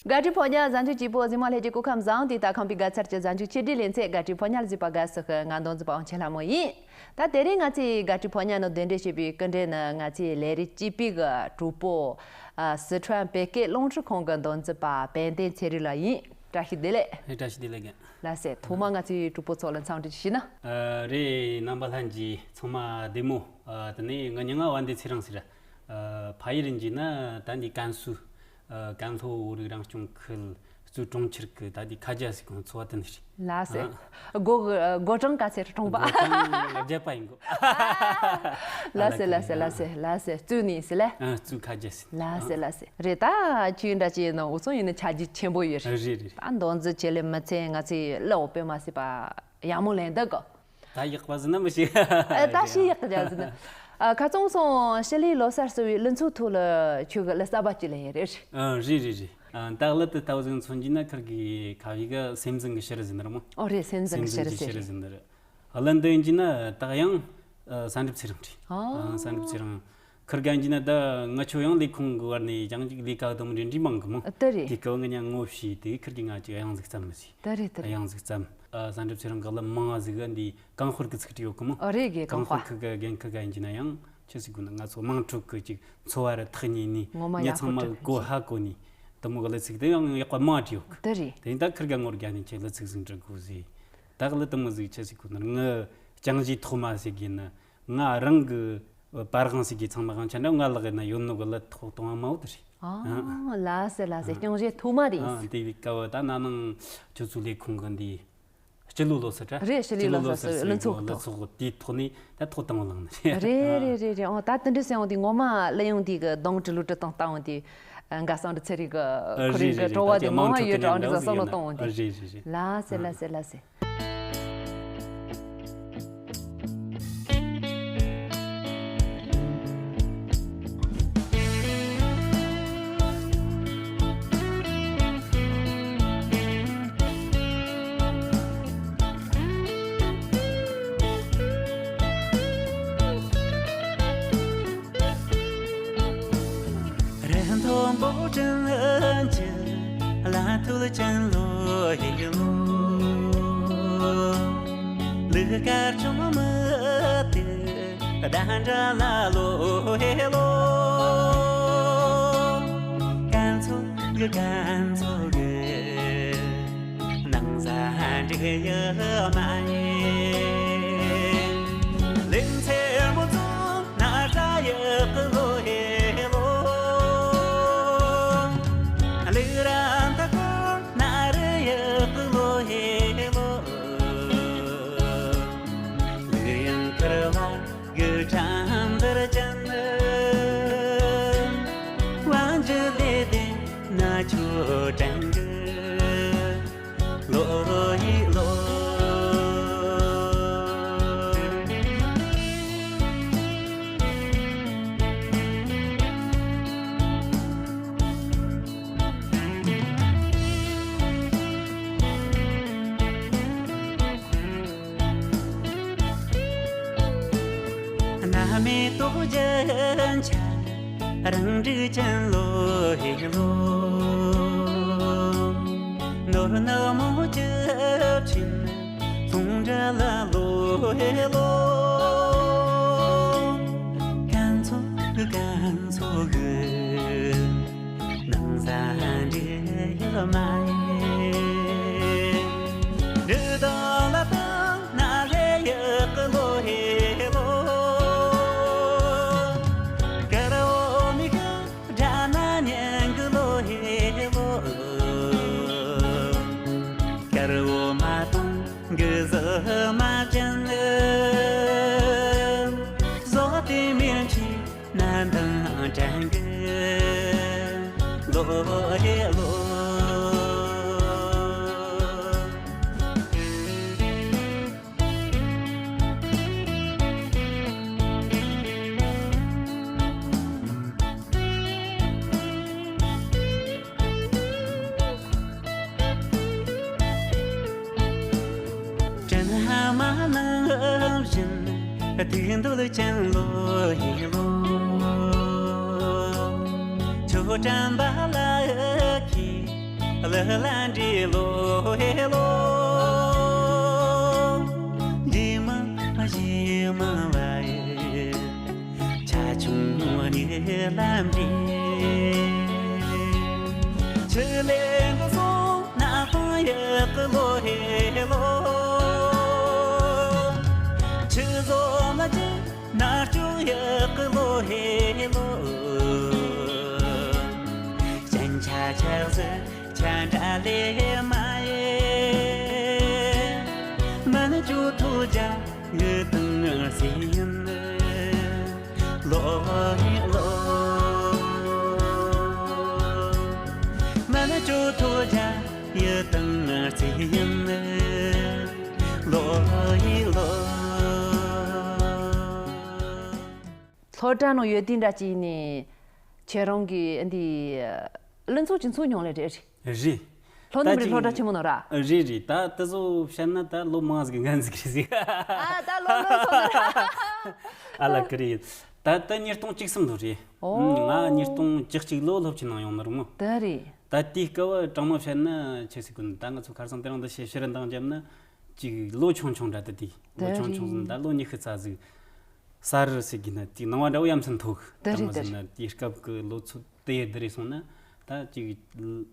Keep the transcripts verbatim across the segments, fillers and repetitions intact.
དགའ་སྤྲོའི་ཕོ་ཉ་གཟའ་མཇུག་སྐྱིད་པོ། གཟིགས་མོ་ལྷན་རྒྱས་སྐུ་ཁམས་བཟང་། དེ་ལྟར་ཁམས་པའི་དགའ་ཚལ་གྱི་གཟའ་མཇུག་ཆེ་བསྟོད་ལེ་ཚན་དགའ་སྤྲོའི་ཕོ་ཉར་གཟིགས་པ་དགའ་བསུ་ཞུ། ང་མདོ་འཛིན་པ་དབང་ཆེན་ལྷ་མོ་ཡིན། ད་དེ་རིང་ང་ཚོས་དགའ་སྤྲོའི་ཕོ་ཉ་ནང་གདན་འདྲེན་བྱས་པའི་སྐུ་མགྲོན་ནི་ང་ཚོའི་ལས་རིགས་སྤྱི་པའི་གི་གྲོགས་པོ། ཨ། སི་ཁྲོན་བོད་སྐད་རླུང་འཕྲིན་ཁང་གི་མདོ་འཛིན་པ་དཔལ་ལྡན་ཚེ་རིང་ལགས་ཡིན། བཀྲ་ཤིས་བདེ་ལེགས། ཨེ། བཀྲ་ཤིས་བདེ་ལེགས་རྒན། ལགས་སེ། ཐོག་མར་ང་ཚོའི་གྲོགས་པོ་ཚོ་ལ་འཚམས་འདྲི་ཞུས་ན། ཨ། རེད། རྣམ་པ་ལྷན་རྒྱས་ཚང་མ་བདེ་མོ། ཨ། དེ་ནས་ང་མྱིང་ང་དབལ་འདུས་ཚེ་རིང་ཟེར། ཨ། ཕ་ཡུལ་ཡིན་ན་ད་འདི་ཀན་སུའུ། ཨ། ཀན་ལྷོ་བོད་རིགས་རང་སྐྱོང་ཁུལ་གཙོས་གྲོང་ཁྱེར་གི་ད་འདི་ཁ་རྒྱ་ཟེར་གོ་ཚོ་བ་དེ་ནས་རེད། ལགས་སེ། ཨ། སྒོ་སྒོ་གྲངས་ག་ཚད་རེད། གྲོང་པ། སྒོ་གྲངས་བརྒྱད་པ་ཡིན་གོ། ལགས་སེ། ལགས་སེ། ལགས་སེ། ལགས་སེ། གཙོས་ནས་ཟེར་ལེ། ཨ། གཙོས་ཁ་རྒྱ་ཟེར། ལགས་སེ། ལགས་སེ། རེད། ད་ཁྱེད་འདྲ་ཅིག་ཡིན་ན་འུ་ཚོ་ཡིན་ན་ཆ་རྒྱུས་ཆེན་པོ་ཡོད་རེད། རེད་རེད། ད་མདོ་འཛིན་བྱེད་ལས་མི་ཚེ་ང་ཚོའི་གླུ་བོ་དཔེ་མ་སྲིད་པ་ཡག་མོ་ལེན་འདུག་གོ། ད་ཡག་པ་ཟེར་ན་མི་ཤེས། ཨ། ད་ཤེས་ཡག་གི་རྒྱ་ཟེར་ན། ཨ། ཁ་ཚང་སོང་ཕྱི་ལོའི་ལོ་གསར་གསོལ་བའི་གླུ་ཚིག་ཐོག་ལ་ཁྱོད་ཀྱི་གླུ་གསར་པ་ཅིག་ལེན་ཡོད་རེད། ཨ། རེད་རེད་རེད། ཨ། ད་གླུ་དེ་ལྟ་བུ་ཟིག་མཚོན་གྱི་ན་ཁིར་གི་ཁ་བའི་གི་སེམས་ཟིན་གི་ཕྱིར་ཟེར་ནི་རེད་མོ། ཨོ་རེད། སེམས་ཟིན་གི་སེམས་ཟིན་ཕྱིར་གི་ཟེར་ཕྱིར་རེད། ཟེར་ནི་རེད། གླུ་འདོན་གྱི་ན་ད་ཡང་། ཨ། བསམ་འགྲུབ་ཚེ་རིང་རེད། ཨ། ཨ། བསམ་འགྲུབ་ཚེ་རིང་། ཁིར་གན་གྱི་ན་ད་ང་ཆོ་ཡང་ལས་ཁུངས་གི་བར་ནས་ཡང་ཅིག་ལས་ཀ་དུམ་རེ་འདྲི་མང་གི་མོ། ཨ། དེ་རེད། དེ་སྐབས་ང་ཉ་ངོ་ཤེས་དེ་ཁིར་གི་ང་ཅིག་གཡང་ཟིག་བརྩམས་མི་སྲིད། དེ་རེད། དེ་རེད། གཡང་ཟིག་བརྩམས། ཨ། བསམ་འགྲུབ་ཚེ་རིང་གི་གླུ་མང་ང་ཟིག་གི་འདི་རྐང་དཔར་གི་ཚིག་བྲིས་ཡོད་གི་མོ། ཨ། རེད་གི། རྐང་དཔར་གི་གི་རྒན་ཁི་གན་གྱི་ན་ཡང་ཆི་ཟིག་དགོས་ན་ང་ཚོ་དམངས་ཁྲོད་གི་ཅིག་འཚོ་བ་ར་ཐག་ཉེ་ནི་ངོ་མ་ཉ་ཡག་ཚང་མ་པོ་གི་གོ་ཧ་གོ་ནི་དུ་མོ་གི་གླུ་ཚིག་དེ་ཡང་ཡག་པ་མང་བྲིས་ཡོད་གི། དེ་རེད། དེ་ཡིན་ད་ཁིར་གན་ངོར་རྒྱ་ནས་ཁྱེད་གླུ་ཚིག་ཟིག་འབྲི་དགོས་ཟེར། ད་གླུ་དུ་མོ་ཟིག་ཆི་ཟིག་དགོས་ན་ངི་ཅང་ཞི་ཐོག་མ་ཟིག་ཡིན་ན། ང་རང་གི་པར་དབང་ཟིག་གི་ཚང་མ་དབང་ཆ་འདྲ་ང་ལག་ཡིན་ན་ཡོད་ནོ་གི་གླུ་ཐོག་གཏོང་བ་མ་བོ་དེ་རེད། ཨ། ལགས་སེ། ལགས་སེ། ཨ། རྐང་བཞེས་ཐོག་མ་རེད། ཨ། དེ་བའི་སྐབས་ད་ན་ནིང་ཁྱོད་ཚོའི་ལས་ཁུངས་གི་འདི་སྤྱི་ལོའི་ལོ་གསར་ར། རེད། སྤྱི་ལོའི་ལོ་གསར་གླུ་ཚིག་གླུ་ཚོགས་ཐོག་དེའི་ཐོག་ནས་ད་ཐོག་དང་བ་བླངས་ནི་རེད། རེད་རེད་རེད་རེད། ཨོ། ད་དེ་འདྲ་སེ་འོང་དུས་ངོ་མ་གླུ་དབྱངས་དེ་གི་གདངས་དྲི་ལུ་དྲི་དང་བཏང་འོང་དུས། ཨ། འགའ་སང་དྲི་ཚེ་རིང་གི་ཨ། ཁོ་རང་གི་བྲོ་བ་དེ་ངོ་མ་ཡོད་འདྲ་འདྲ་ཟ་བསམ་བློ་གཏོང་འོང་དུས། རེད་རེད་རེད། ལགས་སེ། ལགས་སེ། ལགས་སེ། རི་མཐོན་པོ་ཅན་གྱི་ལ་ཐུལ་ཅན་ལོ་ཧེ་ལོ། ལུ་དཀར་ཆུང་མི་དེ་ཟླ་འདྲ་ལ་ལོ་ཧེ་ལོ། ཀན་ཚོ་གི་ཀན་ཚོ་གི། ནང་ས་འདྲི་ཡ་མ་ཡེ། ལིང་ཚེ་མོ་ཚོ་ན་ཧྲ་ཡག་གི་ལོ་ཧེ་ལོ། ལི་ར་ད་ཁོ་ན་རི་ཡག་གི་ལོ་ཧེ་ལོ། ལི་ཡང་ཁར་བ་གི་ཁྲམ་དར་ཅན། ཝང་ཇི་ལེ་དེ་ན་ཆོ་ཀྲང་གི། ལོ་ཡི་ལོ། ན་མེ་ཏོག་ཅན་ཆ། རང་འགྲིག་ཅན་ལོ་ཧེ་ལོ། ནོར་ནག་མོ་ལྕེབ་ཆེན་ཚོང་འདྲ་ལ་ལོ་ཧེ་ལོ། ཀན་ཚོ་གི་ཀན་ཚོ་གི། ནང་ས་འདྲེ་ཡ་མ་ཡེ། འདྲེ་དང་ལ་དང་ན་རེ་ཡག་གི་ལོ་ཧེ་ལོ། དཀར་བོ་མི་གི་དགྲ་ན་ཉན་གི་ལོ་ཧེ་ལོ། དཀར་བོ་མ་དང་གི་ཟི་མ་ཅན། ཟོ་དེ་མིན་ཆི། ནན་དང་ཀྲང་གི་ལོ་ཧེ་ལོ། ཀྲན་ཧ་མ་ནང་བཞིན་དུས་འདོད་ཅན་ལོ་ཡི་ལོ། ཆོ་ཀྲམ་པ་ལ་ཁྱི་ ལ་ལ་འདྲེ་ལོ་ཧེ་ལོ། འདྲེ་མ་ཞེ་མ་བ་ཡི། ཆ་ཆུང་ངུ་ནི་ལམ་འདྲེ། ཆུ་ལེན་གི་སོང་ན་ཕང་ཡག་གི་ལོ་ཧེ་ལོ། ཆུ་བཟོ་མ་ཅི་ན་སྐྱུག་ཡག་གི་ལོ་ཧེ་ལོ། སྤྱན་ཆ་ཆག་ཟི་ཆ་འདྲ་ལེ་མ་ཡེ། མ་ན་ཅུ་ཐུ་ཇ་ཡི་དང་སི་ཡིན་ནི་ལོ་ཡི་ལོ། མ་ན་ཅུ་ཐུ་ཇ་ཡི་དང་སི་ཡིན་ནི་ལོ་ཡི་ལོ། སློབ་གྲྭ་ནང་ཡོད་དུས་འདྲ་ཅིག་ནས་ཁྱེད་རང་གི་འདི་ལྷན་ཚོགས་ཀྱི་ཚོགས་མྱོང་ལེ་རེད། རེད། ལྷོ་ནུབ་རི་ད་སློབ་གྲྭ་ཅིག་ཆེན་མོ་ནང་ར། རེད་རེད། ད་དེ་ཚོ་བཤད་ན་ད་ལོ་མང་ཟིག་འགན་ཟིག་རེད་ཟིག་ཨ་ད་ལོ་ལོ་ཚོ་ནང་ར། ཨ་ལ་ཀི་རེད། ད་ད་ཉིས་སྟོང་གཅིག་གསུམ་ལོ་རེད། ཨོ། ང་ཉིས་སྟོང་བཅུ་གཅིག་ལོ་སློབ་ཆེན་ནང་ཡོང་ནི་རེད་མོ། ད་རེད། ད་དེའི་སྐབས་དྲང་མོ་བཤད་ན་ཆི་ཟིག་གོ་ནི། ད་ང་ཚོ་ཁ་སང་དེ་རིང་འདི་ཕྱི་ཕྱིར་འདང་བརྒྱབ་ན་ཅིག་ལོ་ཆུང་ཆུང་འདྲ་དེ་དེ་ལོ་ཆུང་ཆུང་ཟིག་ད་ལོ་ཉི་ཤུ་རྩ་ཟིག་ས་རུ་ཟིག་གི་ན་དེའི་ནང་བ་འདྲ་བོ་ཡ་མཚན་ཐོག་ད་དེ་རེད་མོ་ཟིག་ན་དེའི་སྐབས་ཀྱི་ལོ་ཚོད་དེ་ཡི་འདི་རེད་སོང་ན་ད་ཅིག་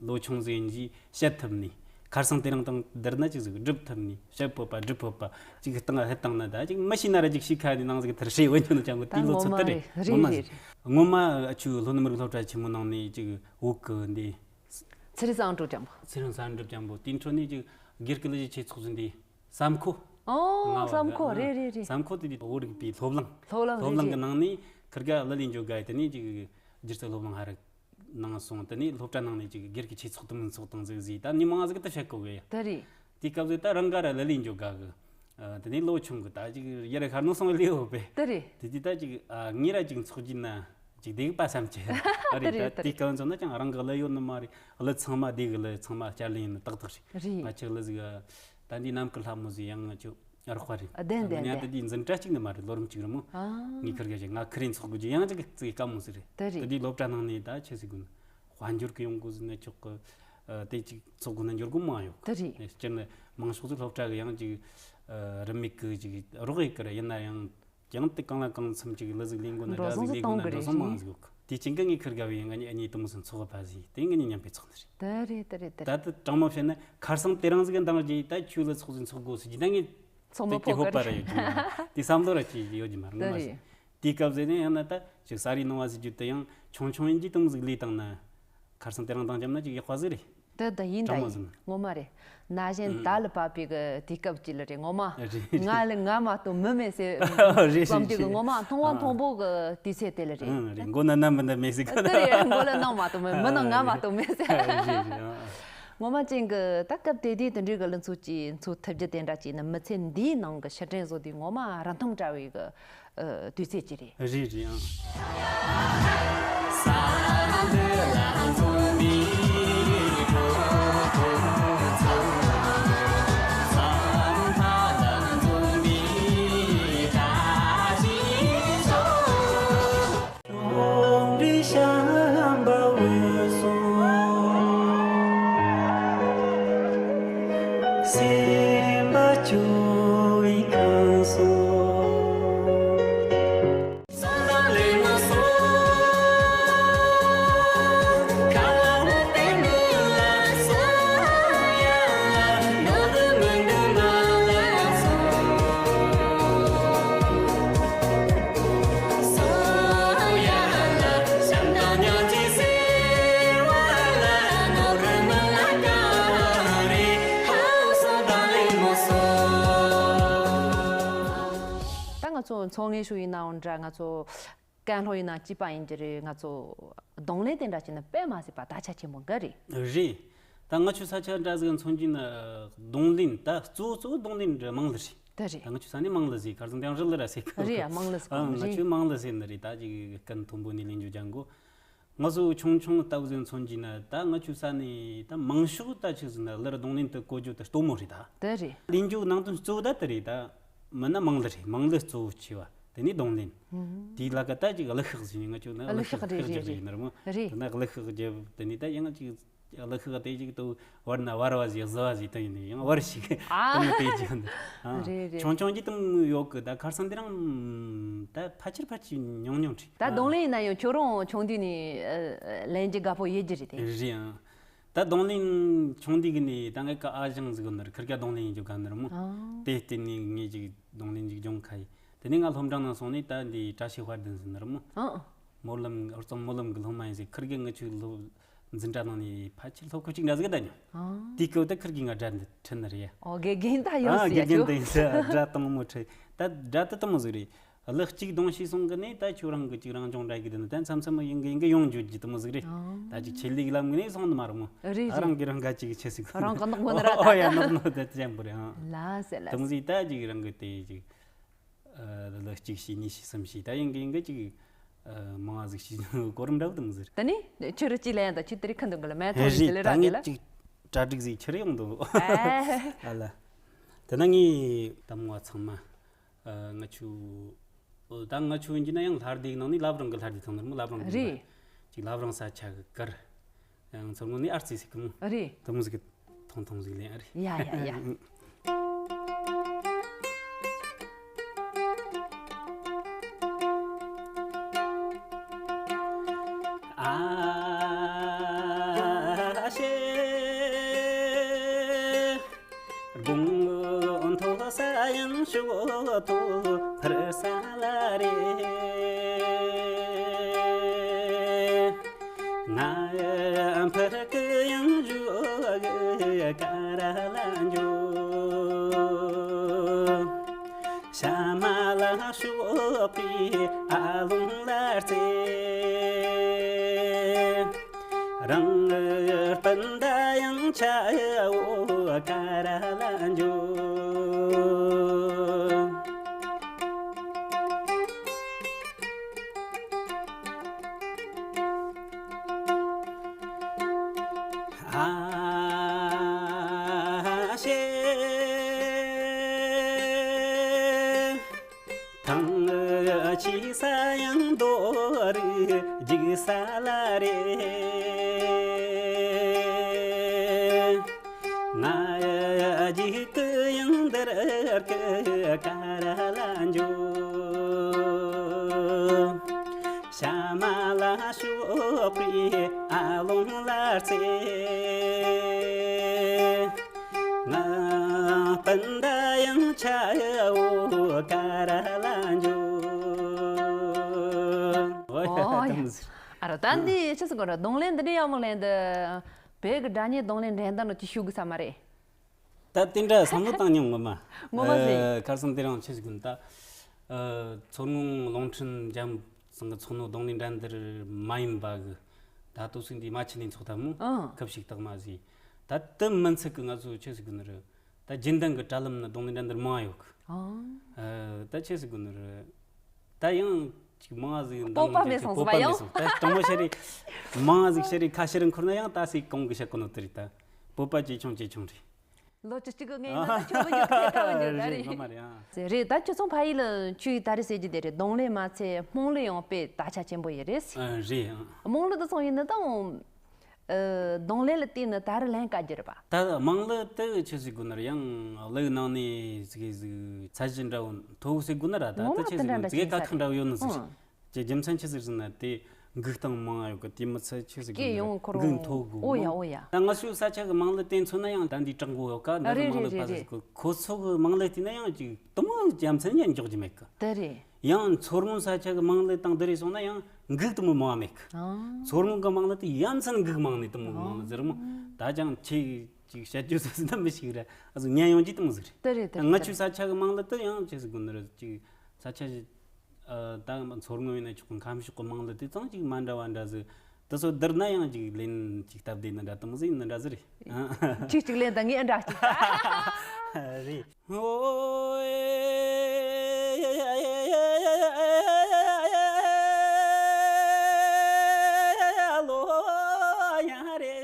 ལོ་ཆུང་ཟིག་ཡིན་གྱིས་བཤད་ཐུབ་ནི། ཁ་སང་དེ་རིང་དང་བསྡུར་ན་ཅིག་ཟིག་སྒྲུབ་ཐུབ་ནི། བཤད་ཕོད་པ་སྒྲུབ་ཕོད་པ་ཅིག་སྟེང་ཧད་བཏང་ན་ད་ཅིག་མི་ཤེས་ན་ར་ཅིག་ཤེས་ཁ་ནི་ནང་ཟིག་ཐར་ཧྲེ་བོ་ཉོ་ནི་ཅང་གོ་དེའི་ལོ་ཚོད་དེ་རེད། ངོ་མ་རེད། ངོ་མ་ཨ་ཆུ་ལྷོ་ནུབ་མི་རིགས་སློབ་གྲྭ་ཆེན་མོ་ནང་ནས་ཅིག་བོད་གི་འདི་ཚེ་རིང་བསམ་འགྲུབ་རྒྱལ་པོ། ཚེ་རིང་བསམ་འགྲུབ་རྒྱལ་པོ། དེའི་འཕྲོ་ནས་ཅིག་སྒེར་གྱི་ལས་བྱེད་ཆེད་ཚོགས་ཟིན་དེ། བསམ་ཁོ། ཨོ། ང་བསམ་ཁོ་བ་རེད་རེད་རེད། བསམ་ཁོ་དེ་དུས་བོད་རིག་པའི་སློབ་གླིང་། སློབ་གླིང་སློབ་གླིང་གི་ནང་ནས་ཁིར་ག་ལི་ལི་འཇོ་ག་དེ་ནས་ཅིག་སྒྱུ་རྩལ་སློབ་གླིང་ཧ་རིག་ནང་སོང་། དེ་ནས་སློབ་གྲྭ་ནང་ནས་ཅིག་སྒེར་གྱི་ཆོས་ཚོགས་དུ་མིན་ཚོགས་དང་ཟིག་ཟིག་ད་ནི་མང་ཟིག་ཏུ་བཤད་གོ་གི་ཡ། དེ་རེད། དེའི་སྐབས་སུ་ད་རང་ག་ར་ལི་ལི་འཇོ་ག་གི། དེ་ནས་ལོ་ཆུང་གི་ད་ཅིག་ཡར་ཁར་ནང་སོང་ལི་ཡོད་པས། དེ་རེད། དེ་དུས་ད་ཅིག་ངས་ར་ཅིག་ཚོགས་རྒྱུ་ན། ཅིག་བདེ་གི་པ་བསམ་གྱི། ཨ་རེད། ད་དེའི་སྐབས་མཚོན་ན་ཅང་རང་གི་ལི་ཡོད་ནི་མ་རེད། ལི་ཚང་མ་བདེ་གི་ལི་ཚང་མ་བསྐྱར་ལེན་ཡིན་ནི་ཏག་ཏག་རེད། རེད། ང་ཆེ་ལི་ཟིག་ད་འདི་ནམ་གི་ལྷ་མོ་ཟིག་ཡང་ང་ཆོ་རོགས་པ་རེད། བདེན་བདེན་ང་ཉལ་བདེན། དེ་འཛིན་གྲྭ་གཅིག་ནི་མ་རེད། ལོ་རིམ་གཅིག་རེད་མོ། ཨ། ངས་ཁིར་ག་ཞིག་ང་ཁི་རེ་ཚོགས་དགོས་རྒྱུ་ཡང་ཅིག་ཙིག་དཀའ་མོ་ཟིག་རེད། དེ་རེད། དེ་དུས་སློབ་གྲྭ་ནང་ནས་ད་ཆི་ཟིག་དགོས་ནི། དཔལ་འབྱོར་གི་ཡོང་སྒོ་ཟིག་ནི་ཆོག་གི། དེ་ཅིག་ཚོགས་སྒོ་ནི་འབྱོར་སྒོ་མང་ཡོད། དེ་རེད། སྤྱིར་ནི་མང་ཤོས་ཟིག་སློབ་གྲྭ་གི་ཡང་ཅིག་རིན་མེད་གི་ཅིག་རོགས་ཡེད་གི་རེད། ཡིན་ན་ཡང་། ཀྱང་དེ་གང་ལ་གང་འཚམ་ཅིག་ལི་ཟིག་ལེན་དགོས་ན་འགྲོ་སོང་དགྲ་ཟིག་ཟིག་ལེན་དགོས་ན་འགྲོ་སོང་མང་ཟིག་ཡོད། དེ་ཅིག་གི་ངས་ཁིར་ག་བའི་ང་གཉིས་ཨ་ནེ་དུ་མོ་སོང་ཚོགས་པ་ཟིག་དེ་ང་གཉིས་མཉམ་པའི་ཚོགས་ནི་རེད། དེ་རེད་དེ་རེད་དེ་ད་རེད། དེ་དྲང་མོ་བཤད་ན་ཁར་སང་དེ་རིང་ཟིག་གི་འདང་རྒྱས་ད་ཆུ་ལ་ཚོགས་ཟིག་ཚོགས་དགོས་ཟེར་གྱི་ད་ངས་ཚོགས་མ་དེ་ཕོད་ཧོབ་པ་ར་ཡོད་ཀྱི་མ་རེད། དེ་བསམ་བློ་ར་ཅིག་ཡོད་ཀྱི་མ་རེད། ངོ་མ་ཟིག་དེའི་སྐབས་ཟེར་ནས་ཡང་ན་ད་ཅིག་ས་རི་ནང་བ་ཟིག་རྒྱུ་དེ་ཡང་ཆུང་ཆུང་ཡིན་གྱི་དུ་མོ་ཟིག་ལས་བཏང་ན་ཁར་སང་དེ་རིང་འདང་རྒྱབ་ན་ཅིག་ཡག་པ་ཟིག་རེད། དེ་ད་ཡིན་ད་དྲང་མོ་ཡིན་ཟིན། ངོ་མ་རེད། ན་གཞོན་ད་ལ་བབས་པའི་གི་དུས་སྐབས་ཅིག་ལ་རེད་ངོ་མ། རེད་རེད། ང་ལ་ང་མ་གཏོགས་མི་མེད་ཟེར། རེད་བསམ་རྒྱུ་གི་རེད། ངོ་མ་མཐོང་བ་ཨ། མཐོང་པོ་གི་དུས་ཚོད་དེ་ལ་རེད། ཨང་རེད། མགོ་ན་ནམ་མི་འདི་མེད་ཟིག་གི་དེ་རེད། མགོ་ལ་ནམ་མ་གཏོགས་མི་མི་ནང་ང་མ་གཏོགས་མེད་ཟེར། རེད་རེད། ཨ། ངོ་མ་ཅན་གི་ད་སྐབས་དེ་དུས་དེ་འདྲའི་གི་ལི་ཚོ་ཅིག་འཚོ་ཐུབ་རྒྱུ་དེ་འདྲ་ཅིག་ནི་མི་ཚེ་འདིའི་ནང་གི་ཕྱིར་དྲན་བཟོ་དུས་ངོ་མ་རིན་ཐང་བྲལ་བའི་གི་དུས་ཚོད་ཅིག་རེད། རེད་རེད་ཨང་། ད་ང་ཚོ་ཚོང་ངེས་ཤོག་ཡིན་ནའང་འདྲ། ང་ཚོ་ཀན་ལྷོ་ཡིན་ན་སྐྱིད་པ་ཡིན་གྱི་རེད། ང་ཚོ་གདོང་ལེན་དེ་འདྲ་བྱས་ན་དཔེ་མ་སྲིད་པ་དར་ཆ་ཆེན་པོ་འགའ་རེད། རེད། ད་ང་ཆོའི་ས་ཆ་འདྲ་ཟིག་མཚོན་གྱི་ན་གདོང་ལེན་ད་གཙོ་བོ་གཙོ་བོ་གདོང་ལེན་འདྲ་མང་ལ་རེད། དེ་རེད། ད་ང་ཆོའི་ས་ནས་མང་ལ་ཟིག་ཁར་སང་དེང་རི་ལ་ར་ཟེར་གི་རེད། ཡ་མང་ལ་ཟིག་ཨ་ང་རེད། ཆོས་མང་ལ་ཟེར་ནི་རེད། ད་ཅིག་ཀན་མཐོན་པོ་ནས་ལེན་རྒྱུ་ཅང་གོ། ང་ཚོ་ཆུང་ཆུང་ལྟ་བུ་ཟིག་མཚོན་གྱི་ན་ད་ང་ཆོའི་ས་ནས་ད་མང་ཤོས་ད་ཆི་ཟིག་ན་ལར་གདོང་ལེན་དུ་བཀོལ་རྒྱུ་ད་སྟོན་མོ་རེད་ད། དེ་རེད། ལེན་རྒྱུ་ནང་དོན་གཙོ་བོ་ད་དེ་རེད་ད། མིན་ན་མང་ལ་རེད། མང་ལ་གཙོ་བོ་ཆེ་བ་དེ་ནས་གདོང་ལེན། ཨུ་དེའི་ལ་ཀ་ད་ཅིག་གླུ་ཤགས་ཟིན་ནས་ང་ཆོ་ན་གླུ་ཤགས་རེད་རེད་རེད། ཡིན་ནར་མོ་རེད། དེ་ན་གླུ་ཤགས་རྒྱབ་དེ་ནས་ད་ཡང་ཅིག་ གླུ་ཤགས་དེ་ཅིག་ཏུ་བར་ན་བར་བ་ཟིག་བཟི་བ་ཟིག་དང་ཡིན་ནི་ཡང་བར་ཞིག་ཨ། དུ་མི་དེ་ཅིག་ཡོད་ནི། ཨ། རེད་རེད། ཆུང་ཆུང་གི་དུ་མི་ཡོད་གི། ད་ཁར་སང་དེ་རིང་ད་ཕལ་ཆེར་ཕལ་ཆེར་ཉུང་ཉུང་རེད། ད་རྡུང་ལེན་ཡིན་ན་ཡང་ཁྱོད་རང་ཆུང་དུས་ནས་ཨ་ལེན་རྒྱུ་དགའ་པོ་ཡོད་རྒྱུ་རེད་དེ། རེད་ཨང་། ད་རྡུང་ལེན་ཆུང་དུས་གི་ནས་ད་ངས་ཀ་ཨ་ཞང་ཟིག་ཡོད་ནི་རེད། ཁིར་ཀ་རྡུང་ལེན་ཡིན་རྒྱུ་ག་ནི་རེད་མོ། ཨ། དེ་བརྟེན་ནས་ངས་ཅིག་རྡུང་ལེན་ཅིག་སྦྱོང་ཁ་ཡིན། དེ་ནས་ང་སློབ་འབྲིང་ནང་སོང་ནས་ད་འདི་བཀྲ་ཤིས་དཔལ་ལྡན་ཟེར་ནི་རེད་མོ། ཨ། སྨོན་ལམ་ཧུར་བརྩོན་སྨོན་ལམ་གི་སློབ་མ་ཡིན་ཟེར། ཁིར་གི་ངི་ཆོའི་སློབ་འཛིན་གྲྭ་ནང་ནས་ཕལ་ཆེར་སློབ་ཁོ་གཅིག་འདྲ་ཟིག་ད་ཉོ། ཨ། དེའི་སྐབས་དུ་ཁིར་གིས་ང་སྒྲ་འདི་ཁྲིད་ནི་རེད་ཡ། ཨོ་དགེ་རྒན་ད་ཡོད་ཨ། ཟེར་དགེ་ཡ་རྒན་ཁྱོད། དེ་ཡིན་ཟེར་སྒྲ་དང་མོ་ཁྲིད། ད་སྒྲ་དུ་དུ་མོ་ཟིག་རེད། གླུ་གཅིག་རྡུང་ཤེས་སོང་གི་ནས་ད་ཁྱོད་རང་གི་གཅིག་རང་སྦྱོང་འདྲ་གི་དུ་ནི་ད་མཚམས་མཚམས་ཡིན་གི་ཡིན་གི་ཡོང་འཇུག་གི་དུ་མོ་ཟིག་རེད། ཨ། ད་ཅིག་ཆེད་ལས་ཀྱི་ལམ་གི་ནས་སོང་ནི་མ་རེད་མོ། རེད་ད་རང་རེད། གི་རང་ག་ཅིག་ཆེ་ཟིག་རང་གི་ནག་མོ་ནི་ར་ད། ཨོ་ཡ་ནག་མོ་ད་ཅན་པོ་རེད་ཨ། ལ་ཟེར་ལ་དུ་མོ་ཟེར། ཟིག་ད་ཅིག་རང་གི་དེ་ཅིག་ཨ། ལོ་གཅིག་བྱས་གཉིས་བྱས་གསུམ་བྱས་ད་ཡིན་གི་ཡིན་གི་ཅིག་ཨ། མང་ང་ཟིག་བྱས་གོ་རིམ་འདྲ་བོ་དུ་མི་ཟེར། ད་ནི་ཁྱོད་རི་ཅི་ལ་ཡང་ད་ཁྱོད་དེ་རི་ཁ་འདོན་གི་ལ་མེད་ཐོང་ཟིག་དེ་ལས་ར་དེ་ལ། ཅིག་གྲ་སྒྲིག་ཟིག་ཁྱེར་ཡོང་འདུག་ཨ་ལ། དེ་ན་ངས་ད་མོ་ཚང་མ་ཨ། ང་ཆུ་ད་ང་ཆུ་ཡིན་གྱི་ན་ཡང་ལྷ་སྡེ་གི་ནང་ནས་བླ་བྲང་གི་ལྷ་སྡེ་ཐང་ནར་མོ་བླ་བྲང་གི་རེད། ཅིག་བླ་བྲང་ས་ཆ་གི་གར། ཡང་མཚོ་སྔོན་ནས་ཨར་ཙི་ཟིག་གི་མོ། རེད། དུ་མོ་ཟིག་གི་ཐུང་ཐུང་ཟིག་ལེན་ཨ་རེད། ཡ་ཡ་ཡ། ཨ་ཤེ། དགུང་མཐོ་ས་ཡང་ཞོ་ཐོ་འཕུར་ས་ལ་རེ། ང་འཕུར་གི་ཡང་ཞོ་གི་ཀ་ར་ལ་འཇོ། ཤ་མ་ལ་ཞོག་པའི་ཨ་ལོང་ལ་རྩེ། རང་སྤུན་ཟླ་ཡང་ཆ་འོ་ཀ་ར་ལ་འཇོ། ཨ་ཤེ། ཐང་ཆི་ས་ཡང་རྡོ་རི་འཇིག་ས་ལ་རེ། ང་འཇིག་གི་ཡང་འདིར་གི་ཀ་ར་ལ་འཇོ། ཤ་མ་ལ་ཞོག་པའི་ཨ་ལོང་ལ་རྩེ། ང་སྤུན་ཟླ་ཡང་ཆ་འོ་ཀ་ར་ལ་འཇོ། ཨོ་ཡ། ཨོ་ཡ། ཨ་ར་ད་འདི་ཆི་ཟིག་གོ་ར་རྡུང་ལེན་འདི་འདྲ་ཡག་མོ་ལེན་འདི། བོད་ཀྱི་སྒྲ་སྙན་རྡུང་ལེན་འགྲན་ཟླ་ནང་ཅིག་ཞུགས་དགོས་ས་མ་རེད། ད་དེ་འདྲ་བསམ་བློ་བཏང་མྱོང་ངོ་མ། ངོ་མ་ཟེར། ཨ། ཁར་སང་དེ་རིང་ཆི་ཟིག་གོ་ད། ཨ། མཚོ་སྔོན་རླུང་འཕྲིན་འཇམ་ཚང་གི་མཚོ་སྔོན་རྡུང་ལེན་འགྲན་བསྡུར་མ་ཡིན་པ་གི། ད་ལྟོ་སུན་དེ་མ་ཆི་ནས་ཚོགས་ཐབས་མོ། ཨང་། སྐབས་ཤིག་རྟགས་མ་ཟིག་ད་དེ་མིན་ཚིག་གི་ང་ཚོ་ཆི་ཟིག་གི་ནི་རེད། ད་རྒྱུན་ལྡན་གི་དྲ་ལམ་ནི་རྡུང་ལེན་འགྲན་བསྡུར་མང་ཡོད་གི། ཨང་། ཨ། ད་ཆི་ཟིག་གི་ནི་རེད། ད་ཡང་ཅིག་མང་ཟིག་སྤོབས་པ་མེད་སོང་ཟིག་སྤོབས་པ་ཡང་མེད་སོང་། ད་དྲང་མོ་བཤད་རེད། མང་ཟིག་བཤད་རེད། ཁ་ཤས་རིང་འཁོར་ན་ཡང་ད་སྲིད་གོང་གི་བཤད་གོ་ནོ་དེ་རེད། ད་སྤོབས་པ་ཇེ་ཆུང་ཇེ་ཆུང་རེད། ལོ་བཅུ་གཅིག་གི་ངའི་ནང་ད་ཁྱོད་ལོ་ཉི་ཤུ་ཐལ་བ་འགྱུར་ད་རེད། རེད་ངོ་མ་རེད་ཨ། རེད། ད་ཁྱོད་ཚོང་ཕ་ཡུལ་ལ་ཆུའི་ད་རེས་ཟེར་རྒྱུ་དེ་རེད། རྡུང་ལེན་མ་ཚད་རྨོངས་གླུ་ཡང་དཔེ་དར་ཆ་ཆེན་པོ་ཡོད་རེད། ཨ། རེད་ཨ། རྨོངས་གླུ་དེ་ཚོ་ཡིན་ན་དང་། ཨ། རྡུང་ལེན་ལ་བལྟས་ན་ད་རེས་ལེན་དཀའ་རྒྱུ་རེད་པ། ད་རྨོངས་གླུ་དེ་ཆི་ཟིག་དགོས་ན་རེད། ཡང་གླུ་ནང་ནས་ཟིག་ཟིག་ཚད་གཞི་འདྲ་བོ་མཐོ་བོ་ཟིག་དགོས་ན་ར། ད་ངོ་མ་ད་ཆི་ཟིག་དེ་འདྲ་དགོས་ན་ཙིག་གེ་དཀའ་ཁག་འདྲ་བོ་ཡོད་ནི་ཟིག་ཨང་། ཀྱི་རྒྱུ་མཚན་ཆི་ཟིག་ཟེར་ན་དེ་འགུག་སྟངས་མང་ཡོད་གི། དེ་མི་ཚད་ཆི་ཟིག་སྐད་ཡོང་འཁོར་འགུག་མཐོ་དགོས་གོ་ཡ་ཨོ་ཡ། ད་ང་ཚོའི་ས་ཆ་གི་དམངས་གླུ་དེ་མཚོན་ན་ཡང་ད་འདི་དྲག་མགོ་ཡོད་ཀ། འདི་རེད་དམངས་གླུ་རེད་པ་རེད་ཟིག་གི་ཁོ་ཚོ་གི་དམངས་གླུ་དེ་ན་ཡང་ཅིག་དུ་མོ་རྒྱུ་མཚན་ཡང་འཇོག་རྒྱུ་མེད་གི། དེ་རེད། ཡང་མཚོ་སྔོན་ས་ཆ་གི་དམངས་གླུ་དང་འདི་རེད་སོང་ན་ཡང་འགུག་དུ་མོ་མང་བ་མེད་གི། ཨང་། མཚོ་སྔོན་གི་དམངས་གླུ་དེ་ཡ་མཚན་འགུག་མང་ནི་དུ་མོ་མང་ནི་ཟེར་མོ། ཨང་། ད་ཅང་ཆེ་ཅིག་བཤད་རྒྱུ་ཟེར་ཟིན་ན་མི་ཤེས་ར། ཨ་ཟུ་ཉན་ཡོང་གི་དུ་མོ་ཟིག་རེད། དེ་རེད་དེ་རེད། ང་ཚོའི་ས་ཆ་གི་དམངས་གླུ་དེ་ཡང་ཆི་ཟིག་དགོས་ནི་རེད། ཅིག་ས་ཆ་ཞིག་ཨ། ད་མཚོ་སྔོན་ཡིན་ན་ཆོག་གི། ཁམས་ཕྱོགས་གི་དམངས་གླུ་དེ་ཚང་ཅིག་མ་འདྲ་བ་འདྲ་ཟིག་དེ་ཚོ་བསྡུར་ན་ཡང་ཅིག་ལེན་ཅིག་སྟབས་བདེ་ནི་འདྲ་དུ་མོ་ཟིག་ནི་འདྲ་ཟིག་རེད། ཨ། ཅིག་ཅིག་ལེན་ད་ངས་འདྲ་ཅིག་རེད། ཨོ་ཨེ་ལོ་ཡ་རེ་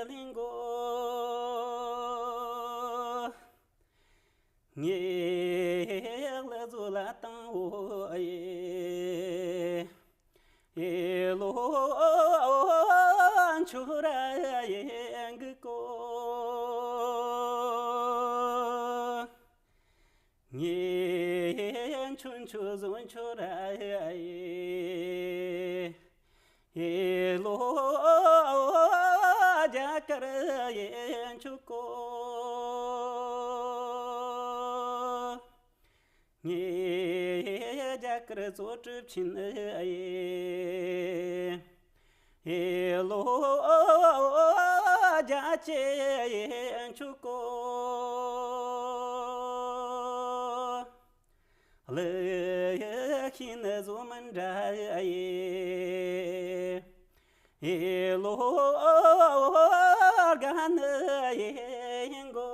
ལིང་གོ། ངེག་ལ་ཛོ་ལ་ཏང་འོ་ཨེ། ཨེ་ལོ་ཆུ་ར་ ངས་ཁྱོད་ཁྱོད་བཟོ་ཁྱོད་ར་ཡེ་ལོ་རྒྱ་གར་ཡེ་ཁྱོད་གོ། ངས་རྒྱ་གར་བཟོ་གྲུབ་ཆེན་ཡེ། ཨེ་ལོ་རྒྱ་ཆེ་ཡེ་ཆུ་ཀོ། ལེ་ཡེ་ཁྱི་ནི་བཟོ་མི་འདྲ་ཡེ། ཨེ་ལོ་རྒྱ་ནི་ཡེ་ཡིན་གོ།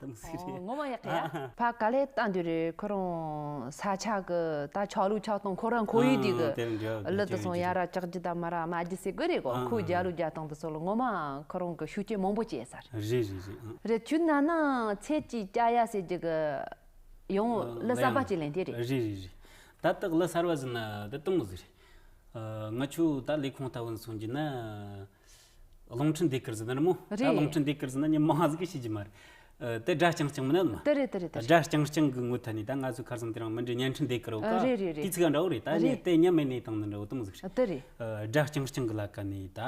དེ་མོ་ཟིག་རེད། ངོ་མ་ཡག་གི་ཡ། ཕ་ག་ལེ་བཏང་དུས་རེད། ཁོ་རང་ས་ཆ་གི་ད་ཆག་ལུགས་ཆག་སྟངས་ཁོ་རང་ཁོར་ཡུག་དེ་གི་ཨ་ཨ་ལི་དུ་སོང་ཡ་ར་ཅག་ཅི་ད་མ་ར་མ་ཇི་ཟེར་གི་རེད་གོ། ཨ་ཁོའི་ཨ་རྒྱ་ལུགས་རྒྱ་སྟངས་དུ་སོང་ལ་ངོ་མ་ཁོ་རང་གི་ཤུགས་རྐྱེན་མང་པོ་བྱས་ས་རེད། རེད་རེད་རེད། ཨ་རེད་ཁྱོད་ན་ན་ཚེ་གཅིག་སྐྱ་ཡ་ཟེར་རྒྱུ་གི་ཡང་ཨ་ལི་གསར་པ་ལ་ཅིག་ལེན་དེ་རེད། རེད་རེད་རེད། ད་ལྟ་ལི་གསར་བ་ཟིན་ན་དེ་གཏོང་ཟིག་རེད། ཨ་ང་ཆོ་ད་ལས་ཁུངས་ལྟ་བུ་སོང་རྒྱུ་ན། རླུང་འཕྲིན་ཟློས་གར་ཟེར་ནི་རེད་མོ། ད་རེད། རླུང་འཕྲིན་ཟློས་གར་ཟེར་ན་ཉི་མ་ཟིག་གི་ཤེས་ཀྱི་མ་རེད། ཨ་དེ་སྒྲ་རྐྱང་རྐྱང་མིན་ན་མ། དེ་རེད་དེ་རེད་དེ་རེད། སྒྲ་རྐྱང་རྐྱང་གི་ངོ་ཐད་ནས་ད་ང་ཚོ་ཁ་སང་དེ་རིང་མི་འདྲའི་བརྙན་འཕྲིན་ཟློས་གར་ཡོད་ཨ་ཀ་རེད་རེད་རེད། དུས་ཚིགས་འདྲ་བོ་རེད། ད་རེད། ནས་དེ་ཉམས་མེད་ནས་བཏང་ནི་འདྲ་བོ་དེ་མོ་ཟིག་རེད། ཨ་དེ་རེད། ཨ་སྒྲ་རྐྱང་རྐྱང་གི་ལ་ཀ་ནས་ད་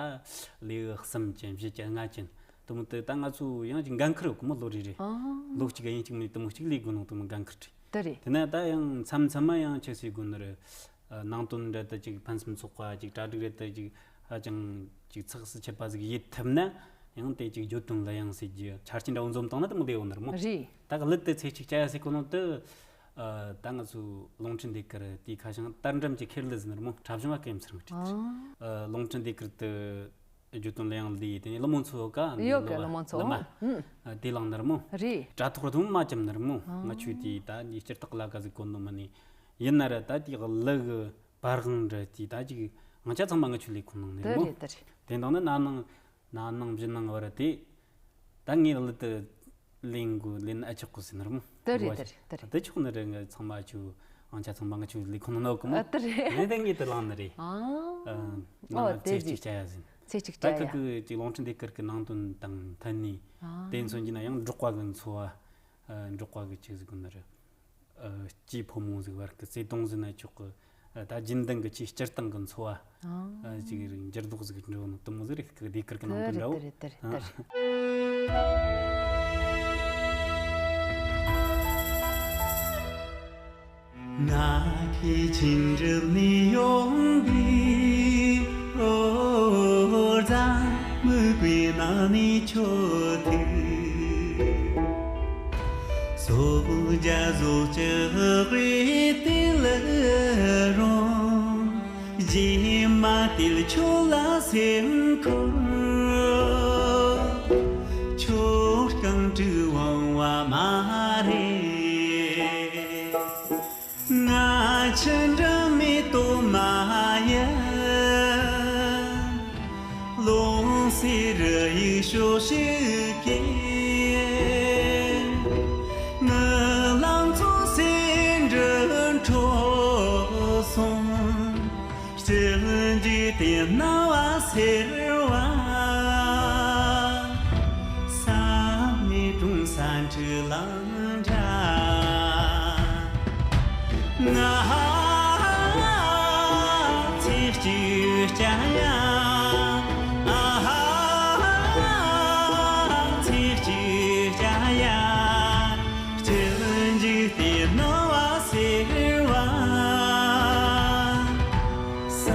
ལེའུ་གསུམ་ཅན་བཞི་ཅན་ལྔ་ཅན་དེ་མོ་དེ་ད་ང་ཚོ་ཡང་ཅིག་འགན་ཁུར་ཡོད་གི་མོ། ལོ་རེ་རེ་ཨ་ལོ་གཅིག་གི་ཡིན་གཅིག་མིན་དེ་མོ་གཅིག་ལས་དགོས་ནོ་དེ་མོ་འགན་ཁུར་རེད། དེ་རེད། དེ་ན་ད་ཡང་མཚམས་མཚམས་མ་ཡང་ཆི་ཟེར་དགོས་ནི་རེད། ཨ་ནང་དོན་འདྲ་དེ་ཅིག་ཕུན་སུམ་ཚོགས་པ་ཅིག་གྲ་སྒྲིག་རེད་དེ་ཅིག་ཧ་ཅང་ཅིག་ཚགས་སུ་ཆུད་པ་ཟིག་ཡེད་ཐུབ་ན་ཡང་དེ་ཅིག་བརྗོད་དོན་ལ་ཡང་ཟེར་རྒྱུ་ཆ་རྐྱེན་འདྲ་བོ་འཛོམས་བཏང་ན་དེ་མོ་བདེ་བོ་ནི་རེད་མོ། རེད། ད་གི་ལི་དེ་ཚེ་གཅིག་སྐྱ་ཡ་ཟེར་གོ་ནོ་དེ་ཨ་ད་ང་ཚོའི་རླུང་འཕྲིན་ཟློས་གར་དེའི་ཁ་བྱང་དར་འགྲམ་གྱི་ཁེར་ལི་ཟེར་ནི་རེད་མོ། འཁྲབ་གཞུང་བ་ཀེམ་ཚེ་རིང་བྲིས་ཏེ། ཨ་ཨ་བློ་མཐུན་ཟློས་གར་དུ་བརྗོད་དོན་ལ་ཡང་ལས་དེ་ནས་ཀླུ་མོ་མཚོ་ཀ་ཡོད་ཀ་ཀླུ་མོ་མཚོ། ཀླུ་མ་ཨ་དེ་ལངས་ནི་རེད་མོ། རེད། དྲ་ཐོག་རྡུང་མ་བཅམ་ནི་རེད་མོ། ཨ་ང་ཆོས་དེ་ད་འདི་སྤྱིར་བཏགས་ལ་ཀ་ཟིག་གོ་ནོ་མ་ནི་ཡིན་ན་ར་ད་དེ་གླུ་གི་པར་དབང་འདྲ་དེ་ད་ཅིག་ང་ཆ་ཚང་མ་ང་ཆོས་ལས་ཁུངས་ནང་ནས་དེ་མོ། རེད་དེ་རེད། དེ་འདང་ནི་ན་ནང་ན་ནང་བཞིན་ནང་བར་དེ་ད་ངས་ལི་དུ་ལེན་དགོས་ལེན་ཨ་ཆོག་གོ་ཟེར་ནི་རེད་མོ། དེ་རེད་དེ་རེད་དེ་རེད། དེ་ཆོག་ནི་རེད། ང་ཚང་མ་ཆུ་ཨང་ཆ་ཚང་མ་ང་ཆུ་ལས་ཁུངས་ནང་ནོ་གི་མོ། ཨ་དེ་རེད། དེ་ནས་དེ་ངས་དེ་ལངས་ནི་རེད། ཨ་ཨ་ཨོ་ནང་དེ་ཚེ་རེད། གཅིག་བྱ་ཡ་ཟིན། ཚེ་གཅིག་ད་བྱ་ཁི་ཡ། གི་ཅིག་རླུང་འཕྲིན་ཟློས་གར་གི་ནང་དོན་དང་མཐུན་ནི་ཨ་དེ་མཚོན་གྱི་ན་ཡང་འབྲོག་པ་གི་འཚོ་བ་ཨ་འབྲོག་པ་གི་ཆི་ཟིག་གོ་ནི་རེད། ཨ་སྐྱེས་ཕོ་མོ་ཟིག་བར་གི་བརྩེ་དུང་ཟིན་ན་ཆོག་གི། ཨ་ད་རྒྱུན་ལྡན་གི་ཆེས་སྤྱིར་བཏང་གི་འཚོ་བ་ཨ་ཅིག་རིག་འགྱུར་ལྡོག་ཟིག་འགྲོ་ནོ་དེ་མོ་ཟིག་རེད། ཁི་གི་ཟློས་གར་གི་ནང་དུ་འདྲ་བོ། དེ་རེད་དེ་རེད་དེ་རེད། ང་ཁྱེད་ཆིན་གྲིབ་ནས་ཡོང་གི་ཨོ་རྫ་མུ་གུའི་ནང་ནས་ཆོ་ཐུག་སོ་བུ་རྒྱ་བཟོ་ཅི་དགོས་དེ་ལ་རུང་། རྗེས་མ་དེ་ལ་ཁྱོད་ལ་སེམས་ཁུར། ཁྱོད་རྐང་དྲུག་འོང་བ་མ་རེད། ང་ཆུ་འདྲ་མེ་ཏོག་མ་ཡིན། ལོང་སེ་རི་ཡིག་ཤོག་ཤིག་གེ། ངི་ལང་ཚོ་སེ་འབྲུ་འཕྲོ་སོང་། སྤྱི་འཇིག་དེ་སྣང་བ་སེར་བ། ས་མེ་དྲུང་ས་འཁྲུག་ལང་འདྲ། ང་ཚེ་གཅིག་སྐྱ་ཡ། ཨ་ཧ། ཚེ་གཅིག་སྐྱ་ཡ། སྤྱི་འཇིག་དེ་སྣང་བ་སེར་བ། ས་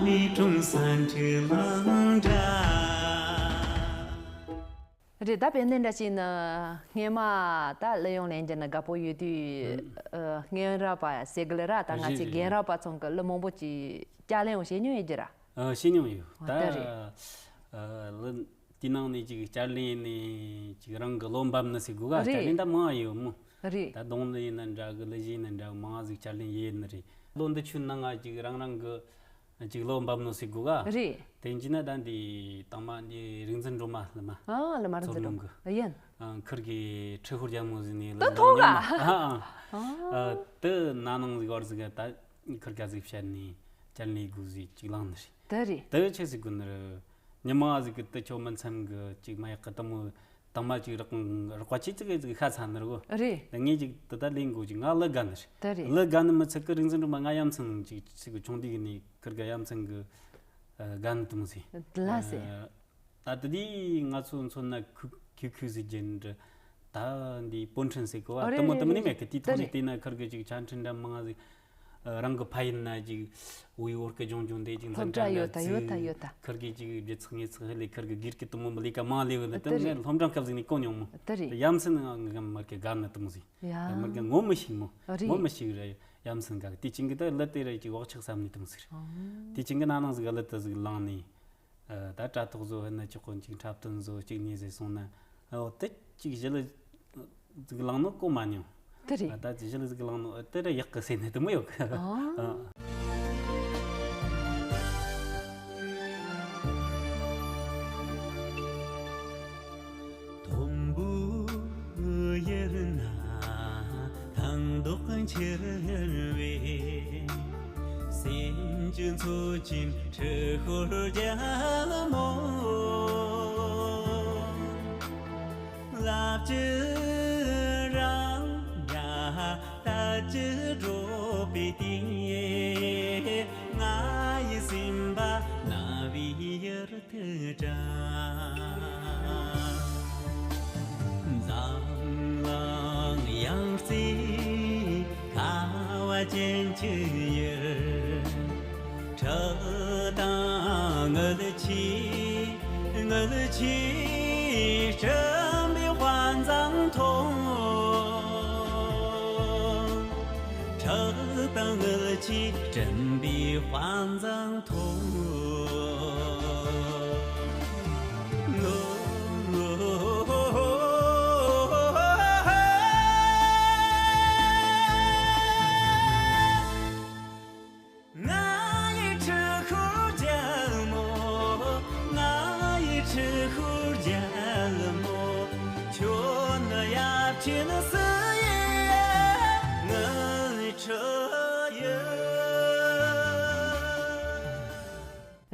མེ་དྲུང་ས་འཁྲུག་ལང་འདྲ། རེད། ད་དཔེར་ན་འདྲ་བྱས་ན་སྔས་མ་ད་གླུ་དབྱངས་ལེན་རྒྱུ་ན་དགའ་པོ་ཡོད་དུས་ཨ་རྔན་རབ་པ་ཟེར་གི་ལ་ར། ད་ང་ཚོས་རེད་རེད་རྒན་རབས་པ་ཚང་གི་གླུ་མང་པོ་ཅིག་བསྐྱར་ལེན་ཡང་བྱེད་མྱོང་ཡོད་རྒྱུ་ར། ཨ་བྱེད་མྱོང་ཡོད། ཨ་ད་ད་རེད། ཨ་གླུ་དེའི་ནང་ནས་ཅིག་བསྐྱར་ལེན་ནས་ཅིག་རང་གི་བློ་འབབ་ནི་ཟེར་དགོས་ག་རེད། བསྐྱར་ལེན་ད་མང་ཡོད་མོ། རེད། ད་རྡུང་ལེན་ཡིན་ན་འདྲ་གི་གླུ་གཞས་ཡིན་ན་འདྲ་གི་མང་ཟིག་བསྐྱར་ལེན་ཡེད་ནི་རེད། ལོ་འདི་ཆོའི་ནང་ང་ཅིག་རང་རང་གི་ཅིག་བློ་འབབ་ནོ་ཟེར་དགོས་ག་རེད། དེ་འཇི་ན་ད་འདི་དང་མ་འདི་རིག་འཛིན་སྒྲོལ་མ་ལ་མ། ཨ་ལ་མ་རིག་འཛིན་སྒྲོལ་མ་ཡིན། ཨ་ཁིར་གི་ཁྲི་ཧོར་རྒྱལ་མོ་ཟིན་ནས་ད་ལ་ཐོག་ག་ཨ་ཨ་ཨ་དེ་ན་ནང་ཟིག་བར་ཟིག་ད་ཁིར་ག་ཟིག་བཤད་ནས་བསྐྱར་ལེན་དགོས་ཟིག་ཅིག་ལངས་ནི་རེད། དེ་རེད། དེ་ཆི་ཟིག་དགོས་ནི་རེད། ཉི་མ་ཟིག་གི་དེ་ཆོ་མི་འཚམ་གི་ཅིག་མ་ཡག་གི་དེ་མོ། དང་མ་ཅིག་རག་རག་པ་ཆེ་ཙི་གེ་ཟིག་ཤ་ཚ་ནི་རེད་གོ། རེད། ད་ངས་ཅིག་དེ་ད་ལས་འགོ་ཅིག་ང་གླུ་དགའ་ནི་རེད། ད་རེད། གླུ་དགའ་ནི་མི་ཚད་གི་རིག་འཛིན་སྒྲོལ་མ་ང་ཡ་མཚན་ཅིག་ཅིག་གི་ཆུང་དུས་ནས་ཁིར་གི་ཡ་མཚན་གི་དགའ་ནི་དུ་མོ་ཟིག་ལ་ཟེར། ད་དེ་དུས་ང་ཚོ་མཚོན་ན་ཁུ་ཁུ་ཁུ་ཟིག་རྒྱན་འདྲ། ད་འདི་པོན་ཁྲིན་ཟེར་གི་བ་ཨ་རེད་དུ་མོ་རེད་དུ་མོ་ནི་རེད་མེད་གི། དེའི་ཐོག་ནས་རེད། བལྟས་ན་ཁིར་གི་ཅིག་ཆ་འཕྲིན་འདྲ་མང་ཟིག་རང་གི་ཕ་ཡུལ་ན་ཅིག་འུ་ཡོར་གི་ལྗོངས་ལྗོངས་འདི་ཅིག་འཛིན་སློབ་གྲྭ་གྲྭ་ཡོད་ད་ཡོད་ད་ཡོད་ད། ཁིར་གི་ཅིག་སྒྱུ་ཚིག་ངེས་ཚིག་ཧི་ལས་ཁིར་གི་སྒེར་གི་དུ་མོ་མི་ལས་ཀ་མང་ལས་བུ་ནི་དུ་ཨ་དེ་མོ་རེད། སློབ་འབྲིང་སྐབས་ཟིག་ནས་གོ་མྱོང་མོ། དེ་རེད། ཡ་མཚན་ང་ང་མར་གི་དགའ་ནི་དུ་མོ་ཟིག་ཡ། མར་གི་ངོ་མི་ཤེས་མོ། ཨ་རེད། ངོ་མི་ཤེས་རེད། ཡ་མཚན་དགའ་གི། དེ་ཅིང་གི་ད་གླུ་དེ་རེད་ཅིག་བག་ཆགས་སམ་ནི་དུ་མོ་ཟིག་རེད། ཨང་། དེ་ཅིང་གི་ན་ནང་ཟིག་གླུ་དུ་ཟིག་བླངས་ནས། ཨ། ད་དྲ་ཐོག་བཟོ་ཧེ་ན་ཅི་ཁོ་ཅིག་འཁྲབ་སྟོན་བཟོ་གཅིག་གཉིས་ཟེར་སོང་ན། ཨོ་དེ་ཅིག་ཞི་ལི་ཟིག་བླངས་ནོ་གོ་མ་མྱོང་། དེ་རེད། ཨ། ད་ཅིག་ཞི་ལི་ཟིག་བླངས་ནོ་དེ་ར་ཡག་གི་ཟེར་ནས་དུ་མོ་ཡོད་གི། ཨ། ཨ། དུམ་བུ་ཡུར་ན་ཐང་མདོག་འཁྱེར་བའི། སེམས་ཀྱི་མཚོ་ཆེན་ཁྲི་ཤོར་རྒྱལ་མོ། ལབ་ཀྱི་རང་ཡ་ལྟ་ཀྱི་འགྲོ་པའི་དུས། ང་ཡི་སེམས་པ་ན་བའི་ཡུལ། འཛམ་གླིང་ཡང་རྩེ་ཁ་བ་ཅན་གྱི་ཡུལ། ཁྲག་དང་རྔུལ་ཆུས་རྔུལ་ཆུས་བསྐྲུན་པའི་དཔའ་མཛངས་མཐོང་། ཁྲག་དང་རྔུལ་ཆུས་བསྐྲུན་པའི་དཔའ་མཛངས་མཐོང་། ང་ཡི་ཁྲི་ཤོར་རྒྱལ་མོ། ང་ཡི་ཁྲི་ཤོར་རྒྱལ་མོ། ཁྱོད་ནི་ཡབ་ཆེན་སུ་ཡི་ངའི་ཁྲི་ཡིན།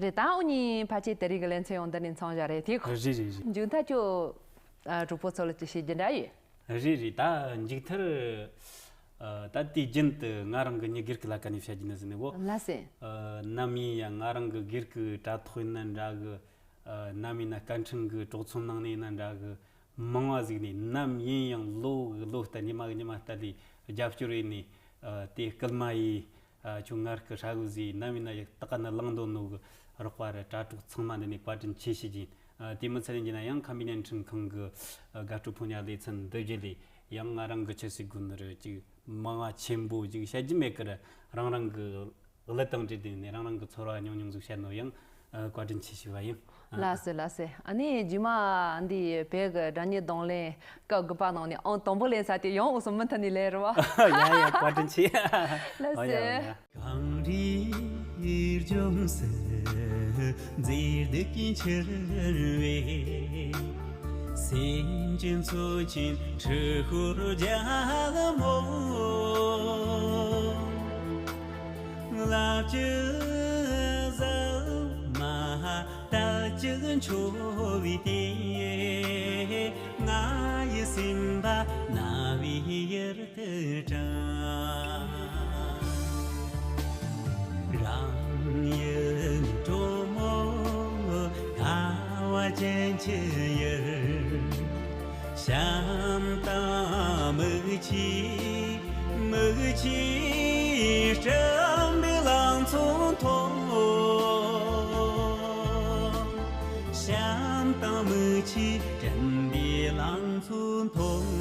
རེད། ད་འུ་གཉིས་ཕལ་ཆེར་དེ་རིང་གི་ལེ་ཚན་ཡང་འདི་ནས་མཚམས་བཞག་རེད་དེ། རེད་རེད་རེད། མཇུག་མཐའ་ཁྱོད་ཨ་གྲོགས་པོ་ཚོ་ལ་ཅིག་བཤད་རྒྱུ་འདྲ་ཡོད། རེད་རེད། ད་མཇུག་མཐར་ཨ་ད་དུས་རྒྱུན་དུ་ང་རང་གི་ཉི་སྒེར་གྱི་ལ་ཀ་ནས་བཤད་རྒྱུ་ནི་ཟིན་ནི་གོ། ལ་སེ། ཨ་ནམ་ཡིན་ཡང་ང་རང་གི་སྒེར་གྱི་དྲ་ཐོག་ཡིན་ན་འདྲ་གི། ཨ་ནམ་ཡིན་ན་སྐད་འཕྲིན་གྱི་གྲོགས་ཚོམས་ནང་ནས་ཡིན་ན་འདྲ་གི། མང་བ་ཟིག་ནས་ནམ་ཡིན་ཡང་ལོ་གི་ལོ་ལྟར་ཉི་མ་གི་ཉི་མ་ལྟར་ལས་རྒྱབ་སྐྱོར་ཡིན་ནས། ཨ་དེ་སྐུལ་མ་ཡིས། ཨ་ཁྱོད་ངར་སྐུ་ཧྲ་གི་ཟིག་ནམ་ཡིན་ན་ཡག་ཏག་ན་ལང་འདོད་ནོ་གི་རོགས་པ་ར་དྲ་གྲོགས་ཚང་མ་འདི་ནས་བཀའ་དྲིན་ཆེ་ཞུ་རྒྱུ་ཡིན། ཨ་དེ་མི་ཚད་ཡིན་རྒྱུ་ན་ཡང་ཁམས་པའི་བརྙན་འཕྲིན་ཁང་གི་ཨ་དགའ་སྤྲོ་ཕོ་ཉ་ལེ་ཚན་འདི་བརྒྱུད་ལས་ཡང་ང་རང་གི་ཆི་ཟིག་དགོས་ནི་རེད། ཅིག་མང་བ་ཆེན་པོ་ཅིག་བཤད་རྒྱུ་མེད་ཀི་ར། རང་རང་གི་གླུ་དང་འབྲེལ་ཏེ་ནས་རང་རང་གི་ཚོར་བ་ཉུང་ཉུང་ཟིག་བཤད་ནོ་ཡང་ཨ་བཀའ་དྲིན་ཆེ་ཞུ་བ་ཡིན། ལགས་སོ་ལགས་སོ། ཨ་ནི་རྗེས་མ་འདི་བོད་ཀྱི་སྒྲ་སྙན་རྡུང་ལེན་སྐབས་དགུ་པ་ནང་ནས་ཨང་དང་པོ་ལེན་ས་དེ་ཡང་འུ་ཚོ་མུ་མཐུད་ནས་ལེན་རོགས། ཡ་ཡ་བཀའ་དྲིན་ཆེ། ལགས་ཨ་ཡ་ཨ་ཡ། སོ། གངས་རིའི་ལྗོངས་སུ་མཛེས་སྡུག་གིས་འཁྱིལ་བའི། སེམས་ཀྱི་མཚོ་ཆེན་ཁྲི་ཤོར་རྒྱལ་མོ། ལབ་ཀྱི་ཟིལ་མ་བཏབ་ཀྱི་འཕྱོ་བའི་དུས། ང་ཡི་སེམས་པ་ན་བའི་ཡུལ་དུ་དྲངས། རང་ཡུལ་གྲོ་མོ་ཁ་བ་ཅན་གྱི་ཡུལ། ཤམ་དང་མིག་ཆུས་མིག་ཆུས་བསྐྲུན་པའི་ལང་ཚོ་མཐོང་། ཤམ་དང་མིག་ཆུས་བསྐྲུན་པའི་ལང་ཚོ་མཐོང་